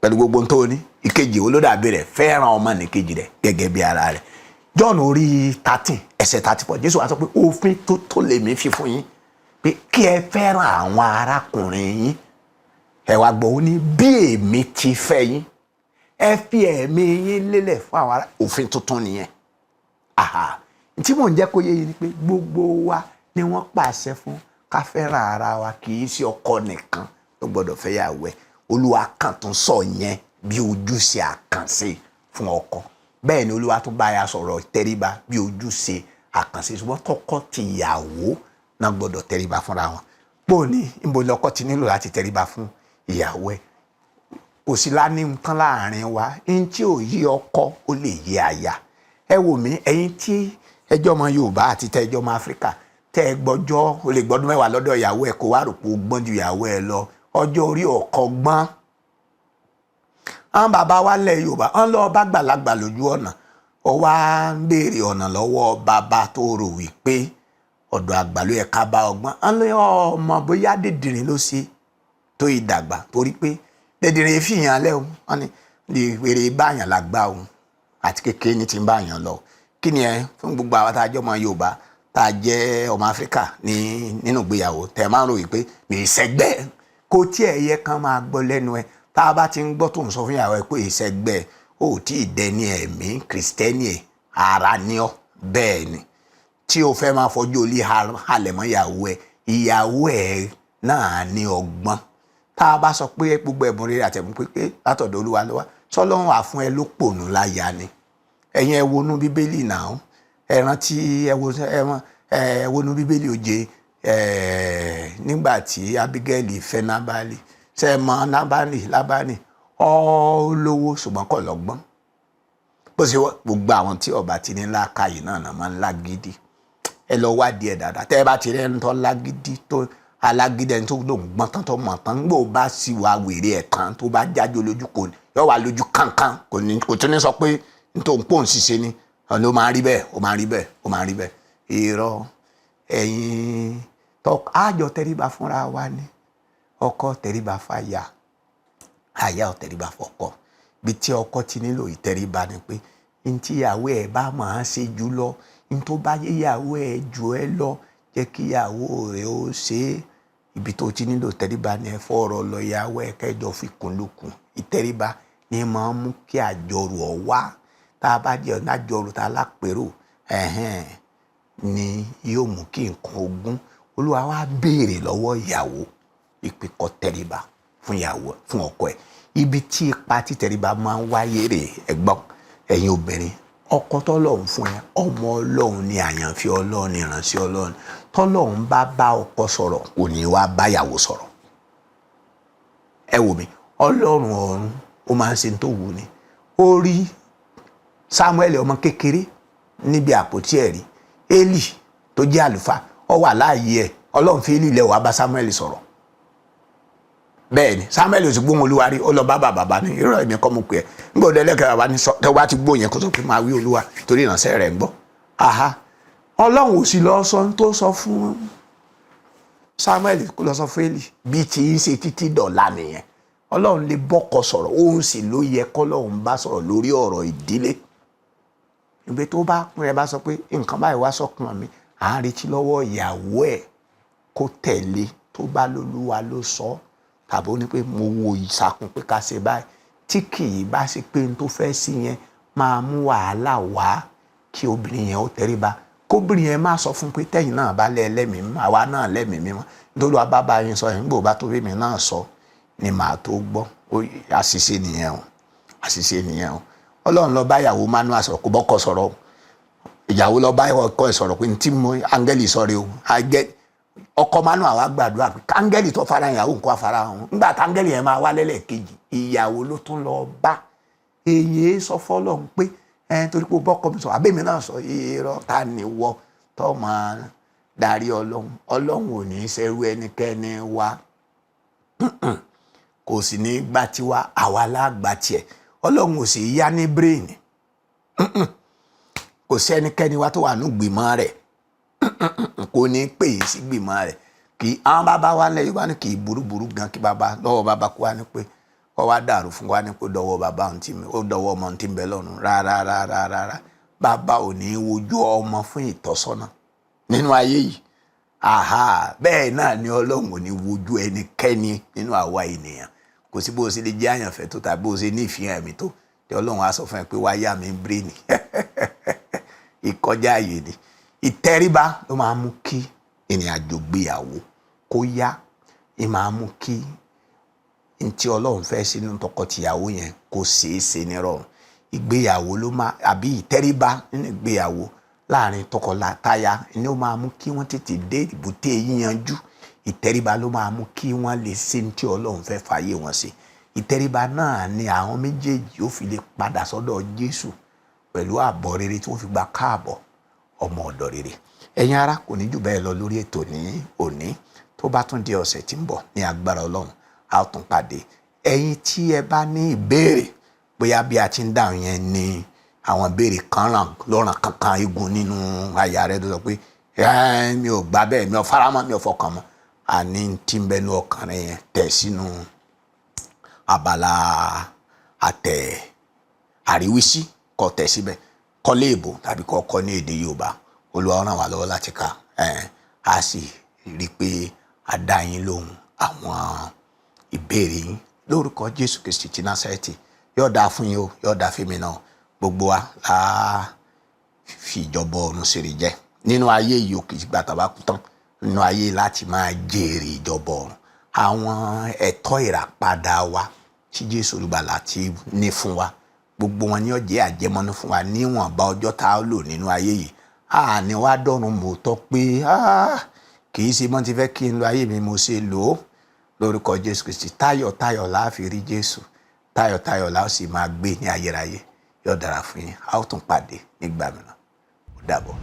pẹ̀lú gbogbo ohun tó ní. Ìkejì olódàbí rẹ̀, fẹ́ràn ọmọnìkejì rẹ gẹ́gẹ́ bí ara rẹ̀. John orí 13 ẹsẹ̀ 34, Jésù wá sọ pé òfin tó tó lèmi fi fún yín, pé kí ẹ fẹ́ràn àwọn arákùnrin yín. Ẹ wá gbọ́, ó ní bí èmi ti fẹ́ yín, ẹ fi ẹ̀mí yín lélẹ̀ fún àwọn ará. Òfin tuntun nìyẹn. Aha, tí mò ń jẹ́ kó yé yín ni pé gbogbo wa ni wọ́n pàṣẹ fún ká fẹ́ràn ara wa. Kì í ṣe ọkọ nìkan ló gbọ́dọ̀ fẹ́ yàwó ẹ̀. Olúwa kan tún sọ yẹn bí ojúṣe àkànṣe fún ọkọ. Bẹ́ẹ̀ ni Olúwa tún bá ya sọ̀rọ̀ tẹríba bí ojúṣe àkànṣe, ṣùgbọ́n tọkọ tìyàwó náà gbọ́dọ̀ tẹríba fúnra wọn. Bó ní níbo lọkọ ti nílò láti tẹríba fún ìyàwó ẹ̀? Kò sí lání nǹkan láàrin wa ní tí ò yí ọkọ, ó lè yí aya. Ẹ wò mí, ẹ̀yin tí ẹjọ́ ọmọ Yorùbá àti tẹ́jọ́ ọmọ Áfíríkà, tẹ́ ẹ gbọ́jọ́, o lè gbọ́dún 10 lọ́dọ̀ ìyàwó ẹ, kó wá rò pé o gbọ́n ju ìyàwó ẹ lọ. Ọjọ́ orí ọkọ gbọ́n. Àwọn bàbá wa lẹ̀ Yorùbá, wọn lọ bá gbàlagbà lójú ọ̀nà, ó wá ń béèrè ọ̀nà lọ́wọ́ bàbá tó rò wípé ọ̀dọ̀ àgbà ló yẹ ká bá ọgbọ́n. Wọn lé ọmọ bóyá dìndìnrín ló ṣe tó ìdàgbà, torí pé dìndìnrín fìyàn lẹ́ o. Wọn ní wèrè báyàn lágbá o, àti kékeré ní ti ń báyàn lọ. Kí ni ẹ fún gbogbo àwọn tá a jẹ́ ọmọ Yorùbá, tá a jẹ́ ọmọ Áfíríkà ní nínú ìgbéyàwó, tẹ̀ máa ń rò wípé mi ìṣẹ́gbẹ́ kò tí ẹ̀ yẹ kán máa gbọ́ lẹ́nu ẹ. Tá a bá ti ń gbọ́ tó ń sọ fún ìyàwó ẹ pé ìṣẹ́gbẹ́, ó tí ì dẹni ẹ̀mí kìrìsìtẹ́nì ẹ̀ ara ní ọ. Bẹ́ẹ̀ ni tí o fẹ́ máa fọjú olí halẹ̀ mọ́ ìyàwó ẹ. Ìyàwó ẹ náà ní ọgbọ́n. Tá a bá sọ pé gbogbo ẹ̀bùn rere àtẹ̀bùn pípé látọ̀dọ̀ Olúwa ló wá, sọlọ́run wà fún ẹ ló pònú láya ni. Ẹ̀yin ẹ wonú Bíbélì náà, ẹ rántí, ẹ wonú Bíbélì òye ẹ. Nígbà tí Abigail fẹ́ Nábálì, ṣe é mọ Nábálì? Lábálì ọ lówó, ṣùgbọ́n kò lọ́gbọ́n. Bó ṣe gbogbo àwọn tí ọba ti ní lákàyè náà náà máa ń lágídí. Ẹ lọ wádìí ẹ dáadáa. Tẹ́ ẹ bá ti rí ẹni tó lágídí, tó alágídí, ẹni tó lòún gbọ́n tán, tó mọ̀ tán, gbò bá sì wá wèrè ẹ̀ tán, tó bá jáde lójú, kò ní yọ wá lójú kankan, kò ní kò tún ní sọ pé nítorí pò ń ṣiṣẹ́ ni ọ̀nà. Ó máa rí bẹ́ẹ̀, ó máa rí bẹ́ẹ̀, ó máa rí bẹ́ẹ̀. Irọ́. Ẹ̀yin tó àjọ tẹríba fúnra wa ni. Ọkọ tẹríba fáya, aya ò tẹríba fọ́kọ. Bí tí ọkọ ti nílò ìtẹríba ni pé ntí ìyàwó ẹ̀ bá máa ṣe jù lọ, ntó bá yé ìyàwó ẹ̀ jù ẹ lọ, jẹ́ kí ìyàwó rẹ̀ ó ṣe é. Ibi tó ti nílò tẹríba ni ẹ fọ̀rọ̀ lọ ìyàwó ẹ̀, kẹjọ fi kùn lukùn. Ìtẹríba ni máa ń mú kí àjọrò ọ̀ wá. Tá a bá jẹ́ ọ̀nà àjọrò tá a lápérò ẹ̀hẹ́n ni yóò mú kí nǹkan ogún. Olúwa wá béèrè lọ́wọ́ ìyàwó ìpè kó tẹríba fún ìyàwó, fún ọkọ ẹ̀. Ibi tí ipa títẹríba máa ń wáyé rè. Ẹ̀gbọ́n, ẹ̀yin obìnrin, ọkọ tọ́lọ́run fún ẹ, ọmọ Ọlọ́run ni, àyànfẹ́ Ọlọ́run ni, ìránṣẹ́ Ọlọ́run. Tọ́lọ́run bá bá ọkọ sọ̀rọ̀, kò ní wá báyàwó sọ̀rọ̀. Ẹ wò mí, Ọlọ́run ọ̀run, ó máa ń ṣe tó wù ní. Ó rí Samuel ọmọ kékeré níbi àpótí ẹ̀rí. Élì tó jẹ́ àlùfáà, ó wà láàyè ẹ̀. Ọlọ́run fi Élì lẹ̀, wá bá Samuel sọ̀rọ̀. Bẹ́ẹ̀ ni Samuel ò sì gbóhùn Olúwa rí. Ó lọ bá bàbá, bá ní irọ́, èmi kọ́ mo pè é. Nígbà òde ẹlẹ́kẹ̀ẹ́, bàbá ní sọ tẹ́ wá ti gbóhùn yẹn, kó tó fi máa wí Olúwa, torí ìránṣẹ́ rẹ̀ ń gbọ́. Aha, Ọlọ́run ò sì lọ sọ tó sọ fún Samuel kó lọ sọ fún Élì. Bí tí ń ṣe títí dọ̀la nìyẹn. Ọlọ́run lè bọ́kọ sọ̀rọ̀, òun sì ló yẹ kọ́lọ́run bá sọ̀rọ̀ lórí ọ̀rọ̀ ìdílé. Ìgbé tó bá pín ẹ bá sọ pé nǹkan báyìí wá sọ́kàn mi, à ń retí lọ́wọ́ ìyàwó ẹ̀ kó tẹ̀lé. Tó bá lólúwa ló sọ, tàbí ó ní pé mo wo ìsàkùn pé ká ṣe báyìí, tí kì í bá ṣe pé n tó fẹ́ sí yẹn máa mú wàhálà wá, kí obìnrin yẹn ó tẹríba, kóbìnrin yẹn má sọ fún pé tẹ̀yìn náà bá lẹ́ ẹlẹ́mìí mímọ́, àwa náà lẹ́mìí mímọ́, nítorí wàá bá bá yín sọ yẹn, nígbà bá tó bí mi náà sọ ni màá tó gbọ́. Àṣìṣe nìyẹn o, àṣìṣe nìyẹn o. Ọlọ́run lọ bá ìyàwó Manuel sọ̀rọ̀, kò bọ́kọ sọ̀rọ̀ o. Ìyàwó lọ bá ọkọ ẹ̀ sọ̀rọ̀ pé tí mo áńgẹ́lì sọ̀rọ̀ o. Ọkọ Manuel wá gbàdúrà pé káńgẹ́lì tó fara ìyàwó nǹkan afara hàn. Nígbà táńgẹ́lì yẹn máa wá lẹ́lẹ́kejì, ìyàwó ló tún lọ bá. Èyí sọ fọ́lọ́run pé ẹ torí pé o bọ́kọ mi sọ, àbẹ́mi náà sọ. Irọ́, ta ni wọ́ tó máa darí Ọlọ́run? Ọlọ́run ò ní í ṣerú ẹnikẹ́ni wa, kò sì ní gbà tiwa, àwa lágbà tiẹ̀. Ọlọ́run ò sì yá ní brain. Kò sí ẹnikẹ́ni wa tó wà ní gbìmọ̀ rẹ̀, kò ní pè é sí gbìmọ̀ rẹ̀. Kì í àwọn bàbá wa lẹ Yorùbá ní kì í burúburú gan kí bàbá lọ́wọ́ bàbá kó wa ní pé kọ́ wa dàrú fún wa ní pé dọwọ́ bàbá ohun tí ó dọwọ́ ọmọ ohun tí ń bẹ lọ́run. Rárá, rárá, rárá, bàbá ò ní wojú ọmọ fún ìtọ́sọ́nà nínú ayé yìí. Aha, bẹ́ẹ̀ náà ni Ọlọ́run ò ní wojú ẹnikẹ́ni nínú àwa ènìyàn. Kò sí bó o ṣe lè jẹ́ àyànfẹ́ tó tàbí bó o ṣe ní ìfihàn ẹ̀mí tó tí Ọlọ́run á sọ fún ẹ pé wá yá mi brain. Ìkọjá àyè ni. Ìtẹríba ló máa mú kí ìrìn àjò gbéyàwó kó yá, ì máa mú kí ntí Ọlọ́run fẹ́ sí nínú tọkọtìyàwó yẹn kó ṣeé ṣe nírọ̀rùn. Ìgbéyàwó ló máa, àbí ìtẹríba nínú ìgbéyàwó láàrin tọkọtaya ni ó máa mú kí wọ́n tètè dé ìbúté yíyanjú. Ìtẹríba ló máa mú kí wọ́n lè ṣe ní tí Ọlọ́run fẹ́ fàyè wọn ṣe. Ìtẹríba náà ni àwọn méjèèjì ó fi lè padà sọ́dọ̀ Jésù pẹ̀lú àbọ̀ rere tí wọ́n fi gba káàbọ̀ ọmọ ọ̀dọ̀ rere. Ẹ̀yin ará, kò ní jù bẹ́ẹ̀ lọ lórí ètò ní òní. Tó bá tún di ọ̀sẹ̀ tí ń bọ̀, ní agbára Ọlọ́run, a ó tún pàdé. Ẹ̀yin tí ẹ bá ní ìbéèrè, bóyá bí a ti ń dáhùn yẹn ní àwọn ìbéèrè kan ràn lọ́ràn kankan igun nínú àyà rẹ tó sọ pé mi ò gbà bẹ́ẹ̀, mi ò faramọ́, mi ò fọkàn mọ́, àní tí ń bẹnu ọkàn rẹ yẹn, tẹ̀ sínú abala àtẹ̀ àríwísí, kó tẹ̀ síbẹ̀, kọ léèbó tàbí kó kọ ní èdè Yorùbá. Olúwa ràn wá lọ́wọ́ láti kà ẹ̀, á sì rí i pé a dá yín lóhùn àwọn ìbéèrè yín lórúkọ Jésù Kristi ti Násárẹ́tì. Yóò dáa fún yín o, yóò dáa fún mi náà. Gbogbo wa la fi ìjọba ọ̀run ṣeré jẹ nínú ayé yìí. Ò kì í gbà tá a bá kú tán nínú ayé láti máa jèrè ìjọba ọ̀run. Àwọn ẹ̀tọ́ ìràpadà wa tí Jésù Olùgbàlà ti ní fún wa, gbogbo wọn ní ó jẹ́ àjẹmọ́nú fún wa níwọ̀nba ọjọ́ tá a lò nínú ayé yìí. Àní wá dọ̀run mòótọ́ pé kì í ṣe mọ́ ti fẹ́ kí n lo ayé mi mo ṣe lò ó. Lórúkọ Jésù Kristi, tayọ̀tayọ̀ la fi rí Jésù, tayọ̀tayọ̀ la sì máa gbé ní ayérayé. Yóò dára fún yín. A ó tún pàdé nígbà mìíràn. Ó dàbọ̀.